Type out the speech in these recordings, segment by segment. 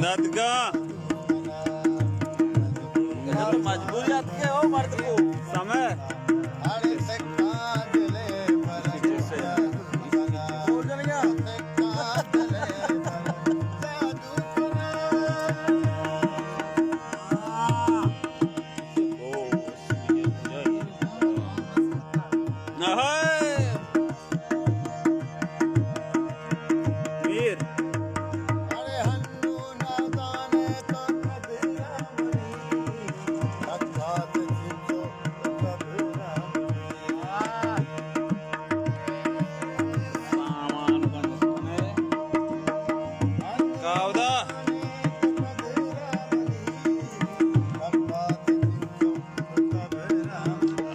دادگا۔ مجبوریت کے ہو مرد کو۔ سمے۔ اہے۔ میر۔ کاودا۔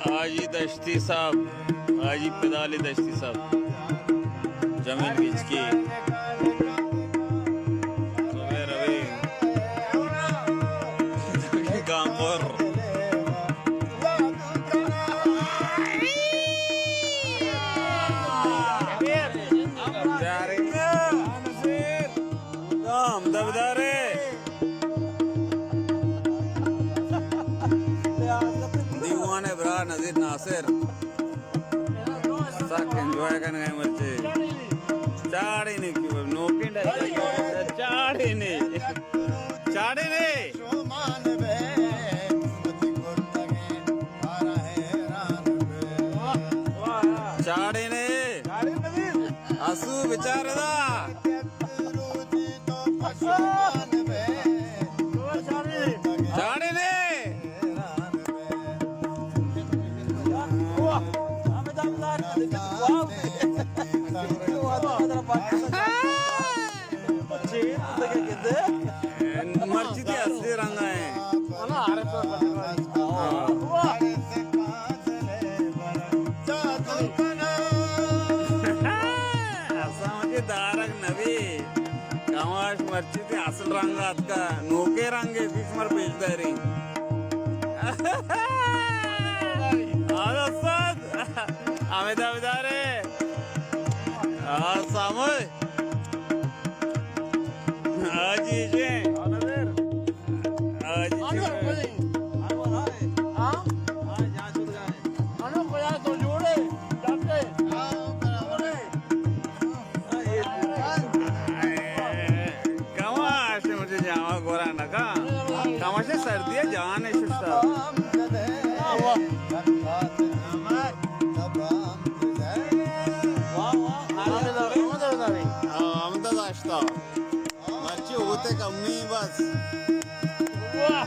حاجی دشتی صاحب، حاجی پدالی دشتی صاحب، جمیل گچکی، زبیر روی، گامپور۔ دام دبدارے۔ دیوان ءِ براہ نذیر ناصر سک انجوائے کنگ ءَ مرچی۔ چاڑے نے کہ نوکیں ڈائیلاگ۔ چاڑے نے۔ چاڑے نے۔ چاڑے نے۔ اسو بچار دا۔ چاڑے نے۔ مرچی تئی اصلی رنگ ءَ ایں۔ ہاں۔ اساں وتی دارگ نبی۔ کماش مرچی تئی اصل رنگ ءَ اتکا، نوکیں رنگے پیش مر پیش داری۔ آ استاد، ہمیں دعویدار ہے۔ آ ساموئے۔ حاجی جی۔ حاجی جی۔ کماش مجھے جاما گورا نکا۔ کماش سردی ہے، جان ہے ششتا۔ ہاں، ہم تو داشتا۔ مرچی ہوتے کمی بس۔ واہ۔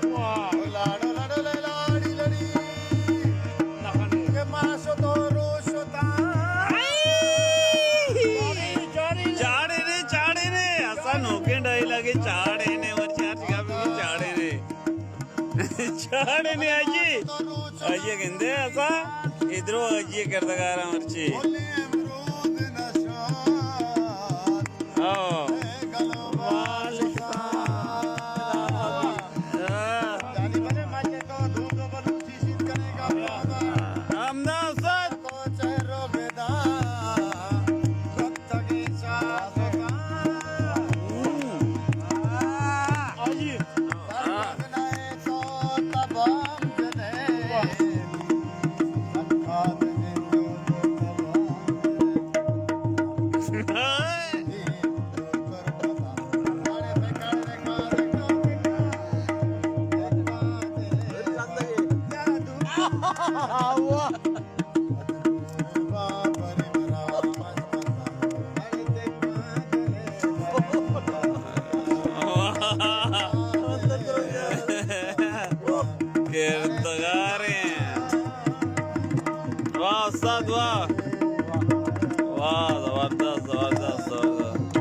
واہ۔ لاڑو لاڑو لے لاڑی لڑی۔ کہ ماں شتو رو شتا۔ چاڑے نے، چاڑے نے۔ اسا نوکیں ڈائیلاگ ہے، چاڑے نے، مرچی ہر جگہ پہ چاڑے نے۔ چاڑے نے آجی۔ آجی گندے اسا۔ ادرو آجی کردگارا مرچی۔ ہاں۔ ہمدا استاد۔ کردگاریں۔ واہ استاد واہ۔ واہ زبردست، زبردست، زبردست۔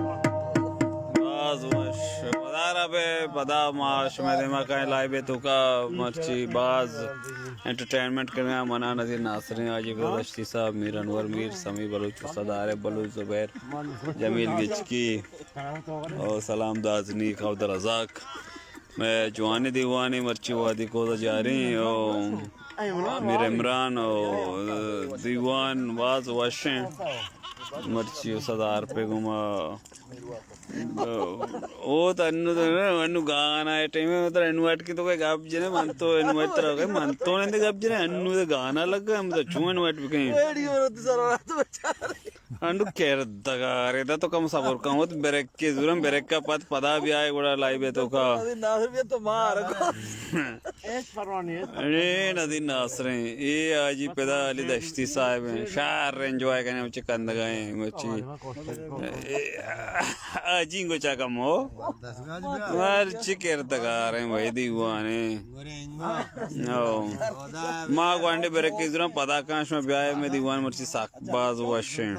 باز وش۔ پدا را بہ پدا ما شمئے دیما کائیں لائیو توکا مرچی باز انٹرٹینمنٹ کنگا۔ منا نذیر ناصریں، حاجی گزشتی صاحب، میر انور میر، سمی بلوچ، استاد عارف بلوچ، زبیر، جمیل گچکی، او سلام دازنی، عبدالرزاق۔ مئے جوانیں دیوانے مرچی وادی کوزہ جاریں، او میر عمران، او دیوان باز وشیں۔ مرچی و صدار پہ گما۔ او تو انو تو انو گانا ٹائم ہے، تو انو اٹ کے تو کوئی گپ جنے، من تو انو اٹ ترا کوئی، من تو نندے گپ جنے، انو تو گانا لگا، ہم تو چون انو اٹ بکیں۔ ویڈیو رو تو سر تو بچار۔ انو کردگار ہے، تو کم صبر کم ہوت، بریک کے زورم، بریک کا پت پدا بھی آئے گوڑا لائیو ہے تو کا۔ ناصر بھی تو مار کو۔ اڑے ندی ناصریں، اے آجی پدا علی دشتی صاحب ہیں، شہر انجوائے کرنے اچھے کندگا ہیں مچی۔ اے، آجی گو چا کم ہو۔ مرچی کردگار ہیں بھائی دیوانے۔ او۔ ما گوانڈے برکی زورم پدا کاں شما بیائے میں دیوان مرچی ساک باز وش ہیں۔